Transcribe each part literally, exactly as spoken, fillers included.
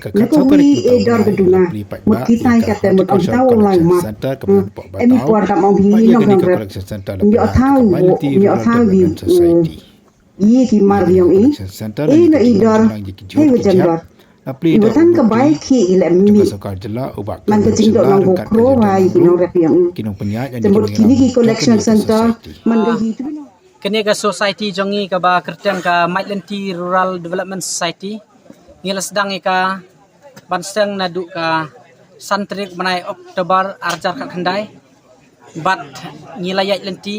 Ka kawei e dor ka duna mut kitai ka te mut ong tau lai mat. Em i por dam ong hi nong nong rep. Nyo thau bo nyo thau wi. Ye ki mar yong i e na i dor he wa jan dor. I wa tang ka bai ki i le mi man ka jingdok nong bo kro wa i ki nong rep yong i. Te mut kini ki collection center man ka hi tu. Kane ka society jong ngi kaba kyrteng ka Maitlynti Rural Development Society. Ngi la sdang ïa ka ban sdang naduh ka san tarik bnai October ar hajar khatkhyndai. Bad ngi la ïaid lynti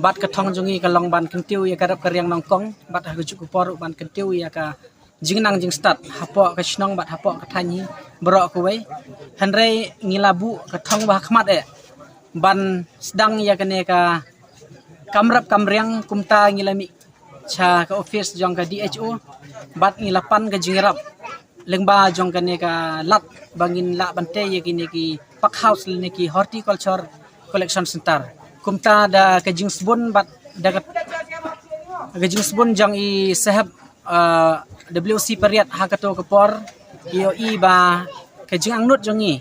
bad ka thong jong ngi ka long ban kyntiew ïa ka rep ka riang nyngkong bad ha ka juh ka por ruh ban kyntiew ïa ka jingnang jingstad hapoh ka shnong bad hapoh ka thaiñ hi baroh kawei. Hynrei ngi la buh ka thong ba ha khmat eh ban sdang ïa kane ka kam rep kam riang. Kumta ngi la mih sha ka office jong ka D H O bad ngi la pan ka jingïarap lyngba jong kane ka lad ba ngin lah ban tei ïa kine ki pack house lane ki horticulture collection center. Kumta da ka jingsbun bad da ka, ka jingsbun jong i saheb, uh, W C Pariat ha kato ka por, ïohi ba ka jingangnud jong ngi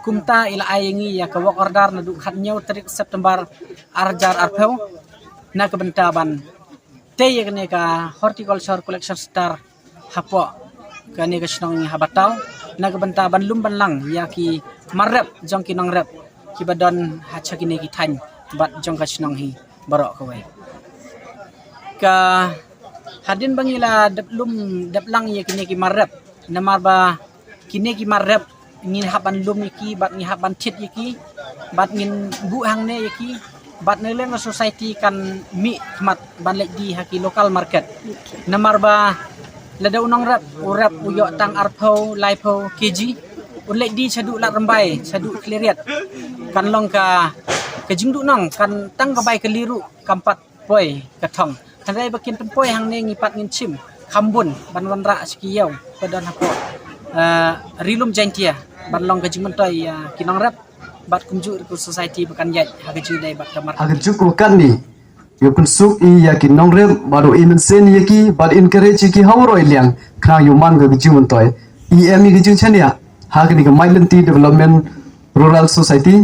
kumta i la ai ïa ngi ïa ka work order naduh khathynñiew tarik September ar hajar arphew na ka bynta ban tei ïa kane ka horticulture collection center hapoh kane ka shnong ha Batau na ka bynta ban lum ban lang ïa ki mar rep jong ki nongrep kiba don ha sha kine ki thaiñ bad jong ka shnong hi baroh kawei. Ka hadien ba ngi la dep lum dep lang ïa kine ki mar rep namar ba kine ki mar rep ngin hap ban lum ïa ki bad ngin hap ban thied ïa ki bad ngin buh hangne ïa ki bad na liang ka society kan mih khmat ban leit die ha ki local market. Namar ba lada u nongrep u rep u ïoh tang arphew laiphew K G un leit die shaduh Lad Rymbai shaduh Khliehriat kan long ka ka jingduhnong kan tang ka bai ka liru kam pat poi ka thong. Hynrei ba kin pynpoi hangne ngi pat ngin shim kham bun ban wanrah sha ki ïew ba don hapoh, eh, Ri Lum Jaintia ban long ka jingmyntoi ïa ki nongrep bad kumjuh ruh ka society ba kan ïaid ha ka jingdei bad ka mar. Ha ka juk wa katni ïa pynsuk i ïa ki nongrep bad u i mynsiem ïa ki bad encourage ïa ki ha waroh i liang khnang ïa u man ka jingmyntoi. I em i ka jingshaniah ha kani ka Maitlynti Development Rural Society.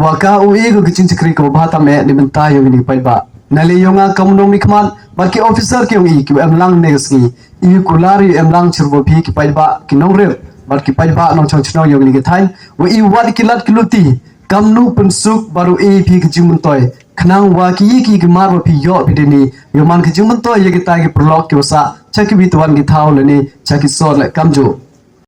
Wa ka u e ka jingchakri kaba bha tam eh na bynta ïa u ini paidbah. Na lei ïa nga kam nongmihkhmat bad ki officer ki ong i ki em lang ne ka sngi. I kular i em lang chirbo phi ki paidbah ki nongrep bad ki paidbah nongchong chnong ïa u ini ka thaiñ. Wa i wat ki lad ki luti kam nu pynsuk bad u e phi ka jingmyntoi. Khnang wa ki i ki ki mar wa phi ïoh phi dini ïa man ka jingmyntoi ïa kita ki paralok ki wasa cha ki bitawan ki thaw lane cha ki sor le kamjuh.